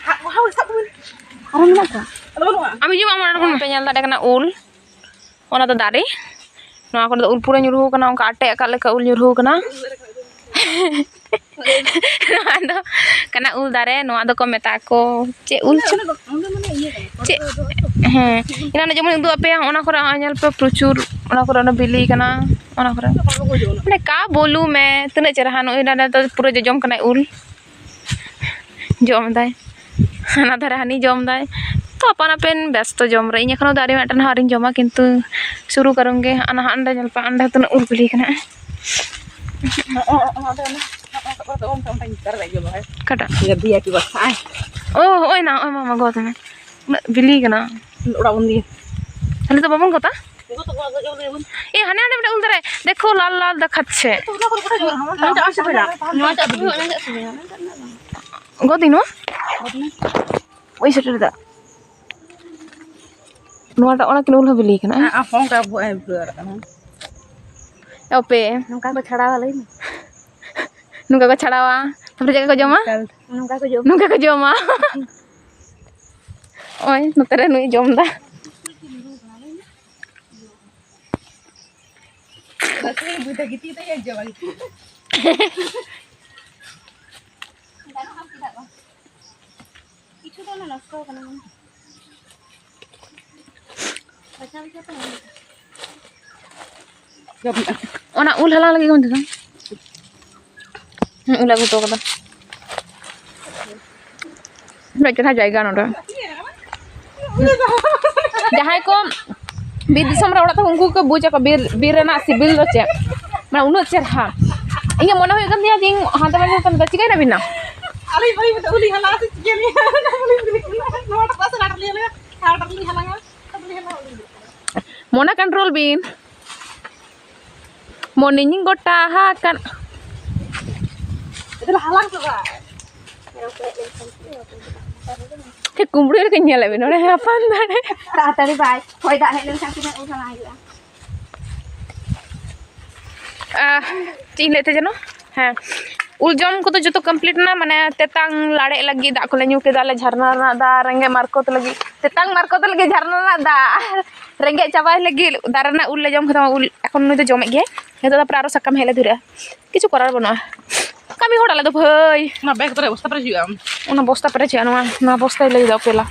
ᱦᱟ-, ᱦᱟ-, ᱥᱟᱵ ᱠᱚᱢᱮ᱾ ᱟᱨᱚ ᱢᱮᱱᱟᱜ ᱠᱚᱣᱟ? ᱟᱫᱚ ᱵᱟᱹᱱᱩᱜᱼᱟ᱾ ᱟᱢ ᱦᱤᱡᱩᱜ ᱢᱮ, ᱟᱢ ᱚᱲᱟᱜ ᱠᱷᱚᱱ᱾ ᱯᱮ ᱧᱮᱞ ᱫᱟᱲᱮᱭᱟᱜ ᱠᱟᱱᱟ ᱩᱞ᱾ ᱚᱱᱟ ᱫᱚ ᱫᱟᱨᱮ᱾ ᱱᱚᱣᱟ ᱠᱚᱨᱮ ᱫᱚ ᱩᱞ ᱯᱩᱨᱟᱹ ᱧᱩᱨᱦᱩ ᱠᱟᱱᱟ, ᱚᱱᱠᱟ ᱟᱴᱮᱫ ᱟᱠᱟᱫ ᱞᱮᱠᱟ ᱩᱞ ᱧᱩᱨᱦᱩ ᱠᱟᱱᱟ᱾ ᱱᱚᱣᱟ ᱫᱚ ᱠᱟᱱᱟ ᱩᱞ ᱫᱟᱨᱮ, ᱱᱚᱣᱟ ᱫᱚᱠᱚ ᱢᱮᱛᱟᱜ ᱠᱚ ᱪᱮᱫ ᱩᱞ ᱪᱚ? ᱪᱮᱫ? ᱦᱮᱸ, ᱮᱱᱟᱱ ᱡᱮᱢᱚᱱ ᱩᱫᱩᱜ ᱟᱯᱮᱭᱟ, ᱚᱱᱟ ᱠᱚᱨᱮ ᱦᱚᱸᱜᱼᱚᱭ ᱧᱮᱞ ᱯᱮ, ᱯᱨᱚᱪᱩᱨ ᱚᱱᱟ ᱠᱚᱨᱮ ᱚᱱᱟ ᱵᱤᱞᱤ ᱠᱟᱱᱟ, ᱚᱱᱟ ᱠᱚᱨᱮ᱾ ᱢᱟᱱᱮ ᱠᱟ ᱵᱚᱞᱩ ᱢᱮ, ᱛᱤᱱᱟᱹᱜ ᱪᱮᱨᱦᱟ ᱱᱚᱜᱼᱚᱭ ᱱᱚᱰᱮ ᱫᱚ ᱯᱩᱨᱟᱹ ᱡᱚᱡᱚᱢ ᱠᱟᱱᱟᱭ ᱩᱞ᱾ ᱡᱚᱢ ᱫᱟᱭ, ᱦᱟᱱᱟ ᱫᱷᱟᱨᱮ ᱦᱟᱹᱱᱤ ᱡᱚᱢ ᱫᱟᱭ᱾ ᱛᱚ ᱟᱯᱟᱱ ᱟᱹᱯᱤᱱ ᱵᱮᱥᱛᱚ ᱡᱚᱢ ᱨᱮ᱾ ᱤᱧ ᱮᱠᱷᱚᱱᱚ ᱫᱟᱨᱮ ᱢᱤᱫᱴᱮᱱ ᱦᱚᱸ ᱟᱹᱣᱨᱤᱧ ᱡᱚᱢᱟ, ᱠᱤᱱᱛᱩ ᱥᱩᱨᱩ ᱠᱟᱨᱚᱱ ᱜᱮ ᱦᱟᱸᱜ ᱱᱟᱦᱟᱜ ᱚᱸᱰᱮ ᱧᱮᱞ ᱯᱮ, ᱚᱸᱰᱮ ᱛᱤᱱᱟᱹᱜ ᱩᱞ ᱵᱤᱞᱤ ᱠᱟᱱᱟ᱾ ᱚᱠᱟᱴᱟᱜ? ᱤᱭᱟᱹ, ᱵᱷᱤ ᱟᱭ ᱯᱤ ᱵᱟᱥ, ᱦᱟᱸᱜ᱾ ᱳ, ᱦᱚᱸᱜᱼᱚᱭ ᱱᱟ, ᱦᱚᱸᱜᱼᱚᱭ ᱢᱟᱢᱟ ᱜᱚᱫ ᱢᱮ᱾ ᱩᱱᱟᱹᱜ ᱵᱤᱞᱤ ᱠᱟᱱᱟ᱾ ᱚᱲᱟᱜ ᱵᱚᱱ ᱤᱫᱤᱭᱟ᱾ ᱛᱟᱦᱞᱮ ᱫᱚ ᱵᱟᱵᱚᱱ ᱜᱚᱫᱟ? ᱜᱚᱫ ᱫᱚ ᱜᱚᱫ ᱜᱮ ᱵᱚᱱ᱾ ᱮ, ᱦᱟᱱᱮ ᱚᱸᱰᱮ ᱢᱤᱫᱴᱟᱝ ᱩᱞ ᱫᱟᱨᱮ᱾ ᱫᱮᱠᱷᱳ, ᱞᱟᱞ ᱞᱟᱞ ᱫᱮᱠᱷᱟᱪᱪᱷᱮ᱾ ᱱᱚᱣᱟᱴᱟᱜ ᱥᱤᱵᱤᱞᱟ᱾ ᱱᱚᱣᱟᱴᱟᱜ ᱫᱚ ᱵᱤᱞᱤ᱾ ᱜᱚᱫ ᱤᱧ ᱱᱚᱣᱟ? ᱵᱟᱹᱧ ᱥᱮᱴᱮᱨ ᱮᱫᱟ᱾ ᱱᱚᱣᱟᱴᱟᱜ, ᱚᱱᱟ ᱠᱤᱱ ᱩᱞ ᱦᱚᱸ ᱵᱤᱞᱤ ᱠᱟᱱᱟ᱾ ᱦᱮᱸ, ᱟᱨ ᱦᱚᱸ ᱚᱱᱠᱟ ᱵᱚ-, ᱮ, ᱵᱩᱞᱟᱹᱣ ᱠᱟᱱᱟ᱾ ᱟᱯᱮ᱾ ᱱᱚᱝᱠᱟ ᱠᱚ ᱪᱷᱟᱲᱟᱣᱟ, ᱞᱟᱹᱭ ᱢᱮ᱾ ᱱᱚᱝᱠᱟ ᱠᱚ ᱪᱷᱟᱲᱟᱣᱟ, ᱛᱟᱨᱯᱚᱨᱮ ᱪᱮᱫ ᱞᱮᱠᱟ ᱠᱚ ᱡᱚᱢᱟ? ᱱᱚᱝᱠᱟ ᱠᱚ ᱡᱚᱢᱟ᱾ ᱱᱚᱝᱠᱟ ᱠᱚ ᱡᱚᱢᱟ᱾ ᱱᱚᱜᱼᱚᱭ ᱱᱚᱛᱮ ᱨᱮ ᱱᱩᱭ ᱡᱚᱢ ᱮᱫᱟ᱾ ᱠᱤᱪᱷᱩ ᱫᱚ ᱚᱱᱟ ᱱᱚᱥᱴᱚ ᱠᱟᱱᱟ᱾ ᱵᱟᱪᱷᱟᱣ ᱵᱟᱪᱷᱟᱣ ᱛᱮ ᱦᱩᱭᱩᱜᱼᱟ᱾ ᱚᱱᱟ ᱩᱞ ᱦᱟᱞᱟᱝ ᱞᱟᱹᱜᱤᱫ ᱠᱚ ᱢᱮᱛᱟᱫᱟ᱾ ᱦᱮᱸ, ᱩᱞ ᱟᱹᱜᱩ ᱦᱚᱴᱚ ᱠᱟᱫᱟ᱾ ᱩᱱᱟᱹᱜ ᱪᱮᱦᱨᱟ ᱡᱟᱭᱜᱟ ᱱᱚᱰᱮ᱾ ᱡᱟᱦᱟᱸᱭ ᱠᱚ ᱵᱤᱨ ᱫᱤᱥᱚᱢ ᱨᱮ ᱚᱲᱟᱜ ᱛᱟᱠᱚ, ᱩᱱᱠᱩ ᱜᱮᱠᱚ ᱵᱩᱡᱽ ᱟᱠᱚ ᱵᱤᱨ, ᱵᱤᱨ ᱨᱮᱱᱟᱜ ᱥᱤᱵᱤᱞ ᱫᱚ ᱪᱮᱫ᱾ ᱢᱟᱱᱮ, ᱩᱱᱟᱹᱜ ᱪᱮᱦᱨᱟ᱾ ᱤᱧᱟᱹᱜ ᱢᱚᱱᱮ ᱦᱩᱭᱩᱜ ᱠᱟᱱ ᱛᱤᱧᱟᱹ ᱡᱮ ᱤᱧ ᱦᱟᱱᱛᱮ ᱵᱟᱡᱟᱨ ᱠᱷᱚᱱ ᱫᱚ ᱪᱤᱠᱟᱹᱭ ᱱᱟᱵᱤᱱᱟ? ᱟᱞᱮ ᱵᱷᱟᱹᱭ ᱢᱮᱱᱫᱟ, ᱩᱞᱤ ᱦᱟᱞᱟᱝ ᱥᱮ ᱪᱤᱠᱟᱹᱭ ᱱᱟᱭᱟ? ᱱᱚᱣᱟᱴᱟᱜ ᱯᱟᱥᱮ ᱨᱟᱴ ᱞᱮ ᱦᱟᱞᱟᱝᱟ, ᱨᱟᱴ ᱞᱮ ᱦᱟᱞᱟᱝᱟ᱾ ᱢᱚᱱᱮ control ᱵᱤᱱ᱾ ᱢᱚᱱᱮᱧ ᱜᱚᱴᱟ ᱟᱠᱟᱫ᱾ ᱦᱟᱞᱟᱝ ᱪᱟᱵᱟ᱾ ᱴᱷᱤᱠ ᱠᱩᱢᱵᱽᱲᱩ ᱞᱮᱠᱟᱧ ᱧᱮᱞᱮᱫ ᱵᱮᱱᱟ ᱱᱚᱰᱮ ᱦᱟᱯᱟᱱ ᱫᱟᱲᱮ᱾ ᱛᱟᱲᱟᱛᱟᱲᱤ ᱵᱟᱭ, ᱦᱚᱭ ᱫᱟᱜ ᱦᱮᱡ ᱞᱮᱱᱠᱷᱟᱱ ᱛᱤᱱᱟᱹᱜ ᱩᱞ ᱦᱟᱞᱟᱝ ᱦᱩᱭᱩᱜᱼᱟ? ᱟᱦ, ᱪᱮᱫ ᱤᱧ ᱞᱟᱹᱭᱮᱫ ᱛᱟᱦᱮᱸ ᱡᱮᱱᱚ? ᱦᱮᱸ, ᱩᱞ ᱡᱚᱢ ᱠᱚᱫᱚ ᱡᱚᱛᱚ complete ᱮᱱᱟ, ᱢᱟᱱᱮ ᱛᱮᱛᱟᱝ ᱞᱟᱲᱮᱜ ᱞᱟᱹᱜᱤᱫ ᱫᱟᱜ ᱠᱚᱞᱮ ᱧᱩ ᱠᱮᱫᱟ, ᱟᱞᱮ ᱡᱷᱟᱨᱱᱟ ᱨᱮᱱᱟᱜ ᱫᱟᱜ, ᱨᱮᱸᱜᱮᱡ ᱢᱟᱨᱠᱚᱛ ᱞᱟᱹᱜᱤᱫ, ᱛᱮᱛᱟᱝ ᱢᱟᱨᱠᱚᱛ ᱞᱟᱹᱜᱤᱫ ᱡᱷᱟᱨᱱᱟ ᱨᱮᱱᱟᱜ ᱫᱟᱜ, ᱨᱮᱸᱜᱮᱡ ᱪᱟᱵᱟᱭ ᱞᱟᱹᱜᱤᱫ ᱫᱟᱨᱮ ᱨᱮᱱᱟᱜ ᱩᱞ ᱞᱮ ᱡᱚᱢ ᱠᱮᱫᱟ, ᱩᱞ ᱮᱠᱷᱚᱱ ᱱᱩᱭ ᱫᱚ ᱡᱚᱢᱮᱫ ᱜᱮᱭᱟᱭ᱾ ᱱᱤᱛᱚᱜ ᱫᱚ ᱯᱩᱨᱟᱹ ᱟᱨᱚ ᱥᱟᱠᱟᱢ ᱦᱮᱡ ᱞᱮ ᱫᱷᱩᱨᱟᱹᱜᱼᱟ, ᱠᱤᱪᱷᱩ ᱠᱚᱨᱟᱨ ᱵᱟᱹᱱᱩᱜᱼᱟ, ᱠᱟᱹᱢᱤ ᱦᱚᱲ ᱟᱞᱮ ᱫᱚ ᱵᱷᱟᱹᱭ᱾ ᱚᱱᱟ ᱵᱮᱜᱽ ᱨᱮ ᱵᱚᱥᱛᱟ ᱯᱮᱨᱮᱡ ᱦᱩᱭᱩᱜᱼᱟ᱾ ᱚᱱᱟ ᱵᱚᱥᱛᱟ ᱯᱮᱨᱮᱡ ᱦᱩᱭᱩᱜᱼᱟ, ᱱᱚᱣᱟ, ᱱᱚᱣᱟ ᱵᱚᱥᱛᱟᱭ ᱞᱟᱹᱭ ᱫᱟ ᱚᱯᱮᱞᱟ᱾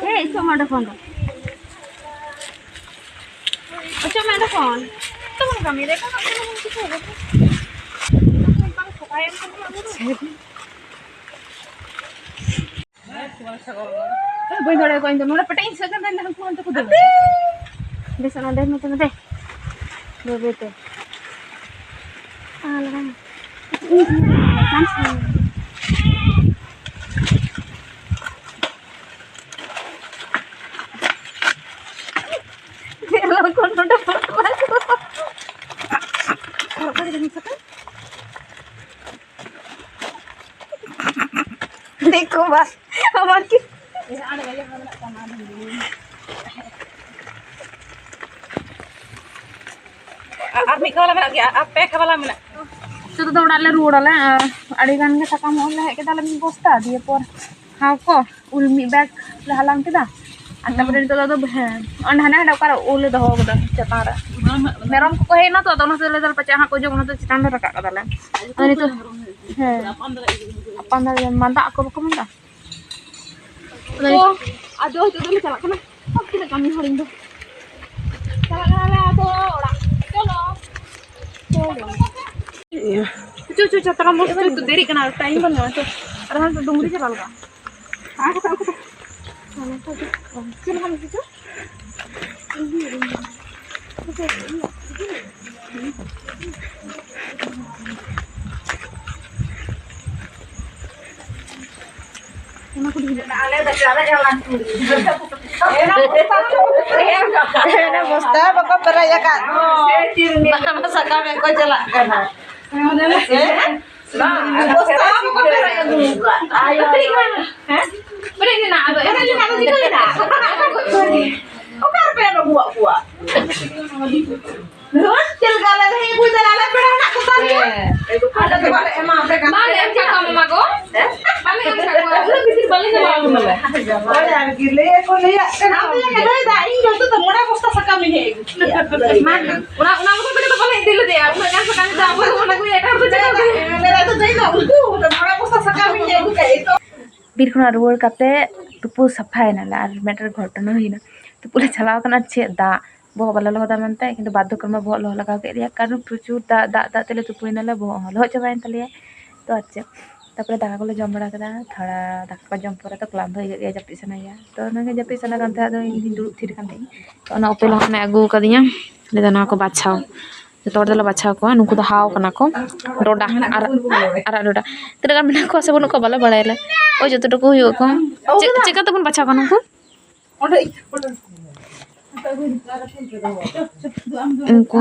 ᱮᱭ, ᱚᱪᱚᱜ ᱢᱮ ᱚᱸᱰᱮ ᱠᱷᱚᱱ᱾ ᱚᱪᱚᱜ ᱢᱮ ᱚᱸᱰᱮ ᱠᱷᱚᱱ᱾ ᱛᱚ ᱵᱚᱱ ᱠᱟᱹᱢᱤ ᱨᱮ, ᱠᱟᱹᱢᱤ ᱨᱮ ᱵᱚᱱ ᱪᱤᱠᱟᱹᱭᱟ? ᱵᱟᱹᱧ ᱫᱟᱲᱮᱭᱟᱠᱚᱣᱟ ᱤᱧ ᱫᱚ᱾ ᱱᱚᱰᱮ ᱯᱮᱴᱮᱡ ᱤᱧ ᱥᱟᱹᱜᱟᱹᱱ ᱫᱟ, ᱩᱱᱠᱩ ᱚᱱᱛᱮ ᱠᱚ ᱫᱟᱹᱲ᱾ ᱵᱮᱥ, ᱚᱱᱟ ᱫᱮ, ᱱᱚᱛᱮ ᱱᱚᱰᱮ᱾ ᱵᱟᱹᱭ ᱵᱟᱹᱭ ᱛᱮ᱾ ᱟᱨ ᱞᱟᱜᱟᱣ ᱢᱮ᱾ ᱤᱧ, ᱤᱧ, ᱤᱧ, ᱤᱧ, ᱤᱧ᱾ ᱫᱤᱠᱩ ᱵᱟᱥ ᱟᱵᱟᱨ ᱠᱤ ᱟᱨ ᱢᱤᱫ ᱠᱷᱟᱵᱟᱞᱟ ᱢᱮᱱᱟᱜ ᱜᱮᱭᱟ, ᱟᱨ ᱯᱮ ᱠᱷᱟᱵᱟᱞᱟ ᱢᱮᱱᱟᱜ᱾ ᱱᱤᱛᱚᱜ ᱫᱚ ᱚᱲᱟᱜ ᱞᱮ ᱨᱩᱣᱟᱹᱲᱟᱞᱮ᱾ ᱟᱨ ᱟᱹᱰᱤ ᱜᱟᱱ ᱜᱮ ᱥᱟᱠᱟᱢ ᱦᱚᱸ ᱞᱮ ᱦᱮᱡ ᱠᱮᱫᱟ, ᱞᱮ ᱢᱤᱫ ᱵᱚᱥᱛᱟ, ᱫᱤᱭᱮ ᱯᱚᱨ ᱦᱟᱣ ᱠᱚ ᱩᱞ ᱢᱤᱫ ᱵᱮᱜᱽ ᱞᱮ ᱦᱟᱞᱟᱝ ᱠᱮᱫᱟ᱾ ᱟᱨ ᱛᱟᱨᱯᱚᱨᱮ ᱱᱤᱛᱚᱜ ᱫᱚ ᱟᱫᱚ, ᱦᱮᱸ, ᱚᱸᱰᱮ ᱦᱟᱱᱮ ᱦᱟᱸᱰᱮ ᱚᱠᱟᱨᱮ ᱩᱞ ᱞᱮ ᱫᱚᱦᱚ ᱠᱟᱫᱟ ᱪᱮᱛᱟᱱ ᱨᱮ᱾ ᱢᱮᱨᱚᱢ ᱠᱚᱠᱚ ᱦᱮᱡ ᱮᱱᱟ ᱛᱚ, ᱟᱫᱚ ᱚᱱᱟ ᱦᱚᱛᱮᱡ ᱛᱮ ᱞᱟᱹᱭ ᱫᱟᱞᱮ ᱯᱟᱪᱮᱫ ᱦᱟᱸᱜ ᱠᱚ ᱡᱚᱢ, ᱚᱱᱟᱛᱮ ᱪᱮᱛᱟᱱ ᱞᱮ ᱨᱟᱠᱟᱵ ᱠᱟᱫᱟᱞᱮ᱾ ᱟᱫᱚ ᱱᱤᱛᱚᱜ, ᱦᱮᱸ, ᱟᱯᱟᱱ ᱫᱟᱲᱮᱭᱟᱜ ᱜᱮ᱾ ᱢᱟᱸᱫᱟ ᱟᱠᱚ ᱵᱟᱠᱚ ᱢᱟᱸᱫᱟ᱾ ᱛᱚ, ᱟᱫᱚ ᱱᱤᱛᱚᱜ ᱫᱚᱞᱮ ᱪᱟᱞᱟᱜ ᱠᱟᱱᱟ᱾ ᱛᱤᱱᱟᱹᱜ ᱠᱟᱹᱢᱤ ᱦᱚᱲᱤᱧ ᱫᱚ᱾ ᱪᱟᱞᱟᱜ ᱠᱟᱱᱟᱞᱮ ᱟᱫᱚ ᱚᱲᱟᱜ᱾ ᱪᱚᱞᱚ᱾ ᱪᱚᱞᱚ᱾ ᱪᱚ, ᱪᱚ, ᱪᱚ, ᱛᱟᱲᱟᱢ ᱢᱚᱡᱽ ᱛᱮ, ᱛᱚ ᱫᱮᱨᱤᱜ ᱠᱟᱱᱟ, ᱴᱟᱭᱤᱢ ᱵᱟᱹᱱᱩᱜᱼᱟ, ᱪᱚ᱾ ᱟᱨ ᱦᱟᱱᱛᱮ ᱰᱩᱝᱨᱤ ᱪᱟᱞᱟᱣ ᱞᱟᱜᱟᱜᱼᱟ᱾ ᱟᱨ ᱠᱟᱛᱷᱟ, ᱟᱨ ᱠᱟᱛᱷᱟ᱾ ᱪᱮᱫ ᱞᱮᱠᱟ ᱢᱮᱥᱮ ᱪᱚ? ᱚᱱᱟ ᱵᱚᱥᱛᱟ ᱵᱟᱠᱚ ᱯᱮᱨᱮᱡ ᱟᱠᱟᱫ᱾ ᱵᱟᱦᱟ ᱥᱟᱠᱟᱢ ᱠᱚ ᱪᱟᱞᱟᱜ ᱠᱟᱱᱟ᱾ ᱵᱚᱥᱛᱟ ᱵᱟᱠᱚ ᱯᱮᱨᱮᱡ ᱟᱹᱜᱩ ᱟᱠᱟᱫ᱾ ᱯᱮᱨᱮᱡ ᱢᱮᱱᱟᱜᱼᱟ, ᱟᱫᱚ ᱮᱱᱮᱡ ᱨᱮᱱᱟᱜ ᱫᱚ ᱪᱤᱠᱟᱹᱭᱮᱱᱟ? ᱚᱠᱟ ᱨᱮᱯᱮ ᱟᱹᱜᱩᱣᱟᱜ ᱠᱚᱣᱟ? ᱪᱮᱫ ᱞᱮᱠᱟ ᱟᱞᱮ ᱫᱚ ᱦᱮᱸ ᱵᱩᱡᱽ ᱫᱟᱞᱮ, ᱟᱞᱮ ᱯᱮᱲᱟ ᱦᱮᱱᱟᱜ ᱠᱚ ᱛᱟᱞᱮᱭᱟ᱾ ᱦᱮᱸ᱾ ᱟᱞᱮ ᱫᱚ ᱵᱟᱞᱮ ᱮᱢᱟ ᱟᱯᱮ ᱠᱟᱱᱟ᱾ ᱵᱟᱞᱮ ᱮᱢ ᱠᱟᱜ ᱠᱚᱣᱟ ᱢᱟᱢᱟ ᱜᱚ᱾ ᱦᱮᱸ? ᱵᱟᱞᱮ ᱮᱢ ᱠᱟᱜ ᱠᱚᱣᱟ᱾ ᱩᱱᱟᱹᱜ ᱵᱮᱥᱤ ᱵᱟᱞᱮ ᱮᱢᱟ ᱠᱚ ᱢᱟᱞᱮ᱾ ᱦᱳᱭ, ᱟᱨᱠᱤ ᱞᱟᱹᱭ ᱟᱠᱚ, ᱞᱟᱹᱭᱟᱜ ᱠᱟᱱᱟ᱾ ᱟᱢ ᱫᱚ ᱞᱟᱹᱭ ᱫᱟ, ᱤᱧ ᱡᱚᱛᱚ ᱫᱚ ᱢᱚᱬᱮ ᱵᱚᱥᱛᱟ ᱥᱟᱠᱟᱢ ᱤᱧ ᱦᱮᱡ ᱟᱹᱜᱩ ᱠᱮᱫᱟ᱾ ᱢᱟ, ᱚᱱᱟ, ᱚᱱᱟ ᱠᱚᱫᱚ ᱵᱟᱞᱮ ᱤᱫᱤ ᱞᱮᱫᱮᱭᱟ᱾ ᱩᱱᱟᱹᱜ ᱜᱟᱱ ᱥᱟᱠᱟᱢ ᱫᱚ ᱟᱵᱚ ᱫᱚ ᱚᱱᱟ ᱠᱚ ᱮᱴᱟᱜ ᱦᱚᱲ ᱫᱚ ᱪᱮᱫᱟᱜ ᱠᱚ ᱞᱟᱹᱭᱟ? ᱢᱮᱱᱫᱟ, ᱫᱚ ᱫᱟᱹᱭ ᱫᱚ ᱩᱱᱠᱩ ᱫᱚ ᱢᱚᱬᱮ ᱵᱚᱥᱛᱟ ᱥᱟᱠᱟᱢ ᱤᱧ ᱦᱮᱡ ᱟᱹᱜᱩ ᱠᱮᱫᱟ᱾ ᱮᱭ ᱛᱚ᱾ ᱵᱤᱨ ᱠᱷᱚᱱᱟᱜ ᱨᱩᱣᱟᱹᱲ ᱠᱟᱛᱮ ᱛᱩᱯᱩ ᱥᱟᱯᱷᱟᱭᱮᱱᱟᱞᱮ ᱟᱨ ᱢᱤᱫᱴᱮᱱ ᱜᱷᱚᱴᱚᱱᱟ ᱦᱩᱭᱱᱟ᱾ ᱛᱩᱯᱩ ᱞᱮ ᱪᱟᱞᱟᱣ ᱠᱟᱱᱟ, ᱪᱮᱫ ᱫᱟᱜ, ᱵᱚᱦᱚᱜ ᱵᱟᱞᱮ ᱞᱚᱦᱚᱫᱟ ᱢᱮᱱᱛᱮ, ᱠᱤᱱᱛᱩ ᱵᱟᱫᱽᱫᱷᱚ ᱠᱨᱚᱢᱮ ᱵᱚᱦᱚᱜ ᱞᱚᱦᱚᱫ ᱞᱟᱜᱟᱣ ᱠᱮᱫ ᱞᱮᱭᱟ, ᱠᱟᱨᱚᱱ ᱯᱨᱚᱪᱩᱨ ᱫᱟᱜ, ᱫᱟᱜ, ᱫᱟᱜ ᱛᱮᱞᱮ ᱛᱩᱯᱩᱭᱮᱱᱟᱞᱮ, ᱵᱚᱦᱚᱜ ᱦᱚᱸ ᱞᱚᱦᱚᱫ ᱪᱟᱵᱟᱭᱮᱱ ᱛᱟᱞᱮᱭᱟ᱾ ᱛᱚ ᱟᱨ ᱪᱮᱫ, ᱛᱟᱨᱯᱚᱨᱮ ᱫᱟᱠᱟ ᱠᱚᱞᱮ ᱡᱚᱢ ᱵᱟᱲᱟ ᱠᱮᱫᱟ, ᱛᱷᱚᱲᱟ ᱫᱟᱠᱟ ᱠᱚ ᱡᱚᱢ ᱯᱚᱨᱮ ᱛᱚ ᱠᱞᱟᱱᱛᱚ ᱟᱹᱭᱠᱟᱹᱜ ᱜᱮᱭᱟ, ᱡᱟᱹᱯᱤᱫ ᱥᱟᱱᱟ ᱜᱮᱭᱟ᱾ ᱛᱚ ᱚᱱᱟᱜᱮ ᱡᱟᱹᱯᱤᱫ ᱥᱟᱱᱟ ᱠᱟᱱ ᱛᱟᱦᱮᱸᱫ, ᱟᱫᱚ ᱤᱧ ᱫᱩᱧ ᱫᱩᱲᱩᱵ ᱛᱷᱤᱨ ᱠᱟᱱ ᱛᱟᱦᱮᱸᱫ᱾ ᱛᱚ ᱚᱱᱟ ᱩᱯᱮᱞ ᱦᱚᱸ ᱦᱟᱱᱮ ᱟᱹᱜᱩ ᱟᱠᱟᱫᱤᱧᱟ, ᱞᱟᱹᱭ ᱫᱟ ᱱᱚᱣᱟ ᱠᱚ ᱵᱟᱪᱷᱟᱣ᱾ ᱡᱚᱛᱚ ᱦᱚᱲ ᱫᱚᱞᱮ ᱵᱟᱪᱷᱟᱣ ᱠᱚᱣᱟ᱾ ᱱᱩᱠᱩ ᱫᱚ ᱦᱟᱣ ᱠᱟᱱᱟ ᱠᱚ, ᱰᱚᱰᱟ ᱟᱨ ᱟᱨᱟᱜ ᱰᱚᱰᱟ᱾ ᱛᱤᱱᱟᱹᱜ ᱜᱟᱱ ᱢᱮᱱᱟᱜ ᱠᱚᱣᱟ ᱥᱮ ᱵᱟᱹᱱᱩᱜ ᱠᱚᱣᱟ ᱵᱟᱞᱮ ᱵᱟᱲᱟᱭᱟᱞᱮ᱾ ᱳᱭ ᱡᱚᱛᱚ ᱴᱩᱠᱩ ᱦᱩᱭᱩᱜ ᱟᱠᱚ᱾ ᱪᱮᱫ, ᱪᱮᱫ ᱠᱟᱛᱮ ᱵᱚᱱ ᱵᱟᱪᱷᱟᱣ ᱠᱚᱣᱟ ᱱᱩᱠᱩ? ᱩᱱᱠᱩ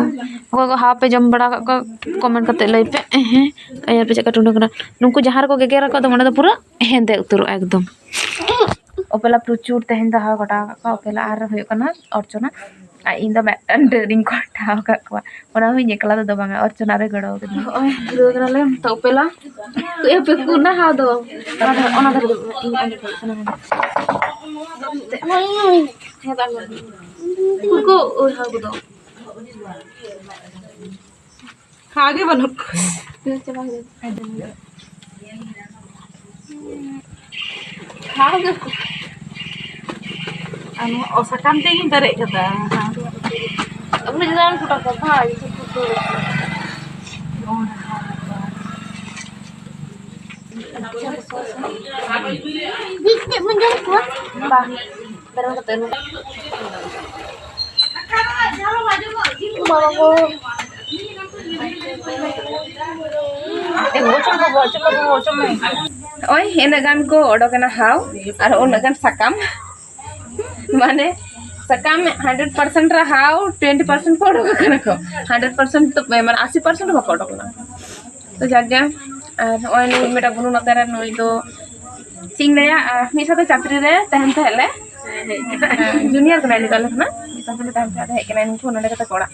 ᱚᱠᱚᱭ ᱠᱚ ᱦᱟᱣ ᱯᱮ ᱡᱚᱢ ᱵᱟᱲᱟ ᱟᱠᱟᱫ ᱠᱚᱣᱟ, ᱠᱚᱢᱮᱱᱴ ᱠᱟᱛᱮ ᱞᱟᱹᱭ ᱯᱮ᱾ ᱦᱮᱸ, ᱟᱨ ᱯᱮ ᱪᱮᱫ ᱞᱮᱠᱟ ᱴᱩᱸᱰᱟᱹᱝ ᱠᱟᱱᱟ᱾ ᱱᱩᱠᱩ ᱡᱟᱦᱟᱸ ᱨᱮᱠᱚ ᱜᱮᱜᱮᱨ ᱟᱠᱚ, ᱟᱫᱚ ᱚᱸᱰᱮ ᱫᱚ ᱯᱩᱨᱟᱹ ᱦᱮᱸᱫᱮ ᱩᱛᱟᱹᱨᱚᱜᱼᱟ ᱮᱠᱫᱚᱢ᱾ ᱚᱯᱮᱞᱟ ᱯᱨᱚᱪᱩᱨ ᱛᱮᱦᱮᱧ ᱫᱚ ᱦᱟᱣ ᱠᱚᱴᱟᱣ ᱟᱠᱟᱫ ᱠᱚᱣᱟ, ᱚᱯᱮᱞᱟ ᱟᱨ ᱦᱩᱭᱩᱜ ᱠᱟᱱᱟ ᱚᱨᱪᱚᱱᱟ᱾ ᱟᱨ ᱤᱧ ᱫᱚ ᱢᱤᱫᱴᱟᱝ ᱰᱟᱹᱨᱤᱧ ᱠᱚᱴᱟᱣ ᱟᱠᱟᱫ ᱠᱚᱣᱟ, ᱚᱱᱟ ᱦᱚᱸ ᱤᱧ ᱮᱠᱞᱟ ᱫᱚ ᱵᱟᱝᱟ, ᱚᱨᱪᱚᱱᱟ ᱨᱮ ᱜᱚᱲᱚ ᱠᱟᱹᱫᱤᱧᱟ᱾ ᱦᱚᱸᱜᱼᱚᱭ ᱫᱷᱩᱨᱟᱹᱣ ᱠᱟᱱᱟᱞᱮ᱾ ᱛᱚ ᱚᱯᱮᱞᱟ, ᱮ, ᱚᱯᱮ ᱠᱚ ᱚᱱᱟ ᱦᱟᱣ ᱫᱚ ᱚᱱᱟ ᱫᱷᱟᱨᱮ, ᱚᱱᱟ ᱫᱷᱟᱨᱮ ᱫᱚ ᱤᱧ ᱚᱸᱰᱮ ᱠᱷᱚᱱ ᱠᱟᱱᱟ᱾ ᱦᱮᱸ, ᱛᱚ ᱟᱞᱮ ᱩᱱᱠᱩ ᱠᱚ ᱳᱭ ᱦᱟᱣ ᱠᱚᱫᱚ ᱦᱟᱣ ᱜᱮ ᱵᱟᱹᱱᱩᱜ ᱠᱚᱣᱟ᱾ ᱦᱟᱣ ᱜᱮ᱾ ᱟᱨ ᱱᱚᱣᱟ ᱚ ᱥᱟᱠᱟᱢ ᱛᱮᱜᱤᱧ ᱯᱮᱨᱮᱡ ᱠᱟᱫᱟ᱾ ᱩᱱᱟᱹᱜ ᱡᱟᱫᱟ ᱵᱟᱝ ᱠᱚᱴᱟ ᱠᱚ ᱵᱷᱟᱭ᱾ ᱵᱤᱥ ᱛᱮᱫ ᱵᱚᱱ ᱡᱚᱢ ᱠᱚᱣᱟ᱾ ᱵᱟᱝ᱾ ᱵᱮᱨᱮᱞ ᱠᱟᱛᱮ ᱟᱹᱞᱩ᱾ ᱱᱚᱜᱼᱚᱭ ᱤᱱᱟᱹᱜ ᱜᱟᱱ ᱠᱚ ᱚᱰᱚᱠ ᱮᱱᱟ ᱦᱟᱣ ᱟᱨ ᱩᱱᱟᱹᱜ ᱜᱟᱱ ᱥᱟᱠᱟᱢ᱾ ᱢᱟᱱᱮ ᱥᱟᱠᱟᱢ ᱦᱟᱱᱰᱨᱮᱰ ᱯᱟᱨᱥᱮᱱᱴ ᱨᱮ ᱦᱟᱣ ᱴᱩᱭᱮᱱᱴᱤ ᱯᱟᱨᱥᱮᱱᱴ ᱠᱚ ᱚᱰᱚᱠ ᱟᱠᱟᱱᱟ ᱠᱚ᱾ ᱦᱟᱱᱰᱨᱮᱰ ᱯᱟᱨᱥᱮᱱᱴ ᱫᱚ, ᱢᱟᱱᱮ ᱟᱥᱤ ᱯᱟᱨᱥᱮᱱᱴ ᱵᱟᱠᱚ ᱚᱰᱚᱠ ᱞᱮᱱᱟ᱾ ᱛᱚ ᱡᱟᱠ ᱜᱮ, ᱟᱨ ᱱᱚᱜᱼᱚᱭ ᱱᱩᱭ ᱢᱤᱫᱴᱟᱝ ᱵᱩᱱᱩ ᱱᱚᱛᱮ ᱨᱮ, ᱱᱩᱭ ᱫᱚ ᱪᱮᱫ ᱤᱧ ᱞᱟᱹᱭᱟ, ᱟᱨ ᱢᱤᱫ ᱥᱟᱶᱛᱮ ᱪᱟᱹᱠᱨᱤ ᱨᱮ ᱛᱟᱦᱮᱱ ᱛᱟᱦᱮᱸᱫ ᱞᱮ, ᱡᱩᱱᱤᱭᱟᱨ ᱠᱟᱱᱟᱭ ᱱᱤᱛᱚᱜ ᱟᱞᱮ ᱠᱷᱚᱱᱟᱜ, ᱢᱤᱫ ᱥᱟᱶᱛᱮ ᱞᱮ ᱛᱟᱦᱮᱱ ᱛᱟᱦᱮᱸᱫ, ᱦᱮᱡ ᱠᱟᱱᱟᱭ ᱱᱩᱠᱩ ᱱᱚᱰᱮ ᱠᱟᱛᱮ ᱠᱚ ᱚᱲᱟᱜ᱾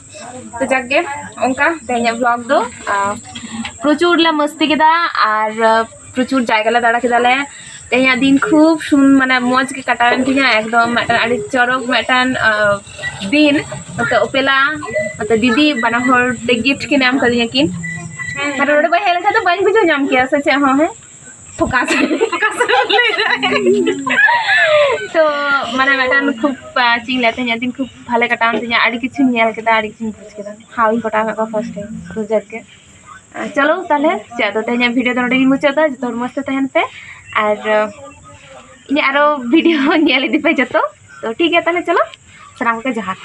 ᱛᱚ ᱡᱟᱠ ᱜᱮ, ᱚᱱᱠᱟ ᱛᱮᱦᱮᱧᱟᱜ ᱵᱞᱚᱜ ᱫᱚ, ᱟᱨ ᱯᱨᱚᱪᱩᱨ ᱞᱮ ᱢᱟᱹᱥᱛᱤ ᱠᱮᱫᱟ ᱟᱨ ᱯᱨᱚᱪᱩᱨ ᱡᱟᱭᱜᱟ ᱞᱮ ᱫᱟᱬᱟ ᱠᱮᱫᱟ ᱞᱮ᱾ ᱛᱮᱦᱮᱧᱟᱜ ᱫᱤᱱ ᱠᱷᱩᱵ ᱥᱩᱱ-, ᱢᱟᱱᱮ ᱢᱚᱡᱽ ᱜᱮ ᱠᱟᱴᱟᱣᱮᱱ ᱛᱤᱧᱟ, ᱮᱠᱫᱚᱢ ᱢᱤᱫᱴᱟᱝ ᱟᱹᱰᱤ ᱪᱚᱨᱚᱠ ᱢᱤᱫᱴᱟᱝ, ᱟᱸ, ᱫᱤᱱ᱾ ᱱᱚᱛᱮ ᱚᱯᱮᱞᱟ, ᱱᱚᱛᱮ ᱫᱤᱫᱤ, ᱵᱟᱱᱟ ᱦᱚᱲ ᱛᱮ ᱜᱤᱯᱷᱴ ᱠᱤᱱ ᱮᱢ ᱠᱟᱫᱤᱧᱟ ᱠᱤᱱ᱾ ᱟᱨ ᱱᱚᱰᱮ ᱵᱟᱹᱧ ᱦᱮᱡ ᱞᱮᱱᱠᱷᱟᱱ ᱫᱚ ᱵᱟᱹᱧ ᱵᱩᱡᱷᱟᱹᱣ ᱧᱟᱢ ᱠᱮᱭᱟ ᱥᱮ ᱪᱮᱫ ᱦᱚᱸ, ᱦᱮᱸ? ᱯᱷᱳᱠᱟᱥ᱾ ᱯᱷᱳᱠᱟᱥ᱾ ᱛᱚ, ᱢᱟᱱᱮ ᱢᱤᱫᱴᱟᱝ ᱠᱷᱩᱵ, ᱟᱸ, ᱪᱮᱫ ᱤᱧ ᱞᱟᱹᱭᱟ, ᱛᱮᱦᱮᱧᱟᱜ ᱫᱤᱱ ᱠᱷᱩᱵ ᱵᱷᱟᱞᱮ ᱠᱟᱴᱟᱣᱮᱱ ᱛᱤᱧᱟ, ᱟᱹᱰᱤ ᱠᱤᱪᱷᱩᱧ ᱧᱮᱞ ᱠᱮᱫᱟ, ᱟᱹᱰᱤ ᱠᱤᱪᱷᱩᱧ ᱵᱩᱡᱽ ᱠᱮᱫᱟ᱾ ᱦᱟᱣ ᱤᱧ ᱠᱚᱴᱟᱣ ᱠᱟᱜ ᱠᱚᱣᱟ first time, ᱛᱚ ᱡᱟᱠ ᱜᱮ᱾ ᱟᱨ ᱪᱚᱞᱚ ᱛᱟᱦᱞᱮ, ᱪᱮᱫ ᱟᱫᱚ ᱛᱮᱦᱮᱧᱟᱜ ᱵᱷᱤᱰᱤᱭᱳ ᱫᱚ ᱱᱚᱰᱮ ᱜᱤᱧ ᱢᱩᱪᱟᱹᱫ ᱮᱫᱟ᱾ ᱡᱚᱛᱚ ᱦᱚᱲ ᱢᱚᱡᱽ ᱛᱮ ᱛᱟᱦᱮᱱ ᱯᱮ, ᱟᱨ, ᱟᱸ, ᱤᱧᱟᱹᱜ ᱟᱨᱚ ᱵᱷᱤᱰᱤᱭᱳ ᱧᱮᱞ ᱤᱫᱤ ᱯᱮ ᱡᱚᱛᱚ᱾ ᱛᱚ ᱴᱷᱤᱠ ᱜᱮᱭᱟ ᱛᱟᱦᱞᱮ, ᱪᱚᱞᱚ ᱥᱟᱱᱟᱢ ᱠᱚᱜᱮ ᱡᱚᱦᱟᱨ᱾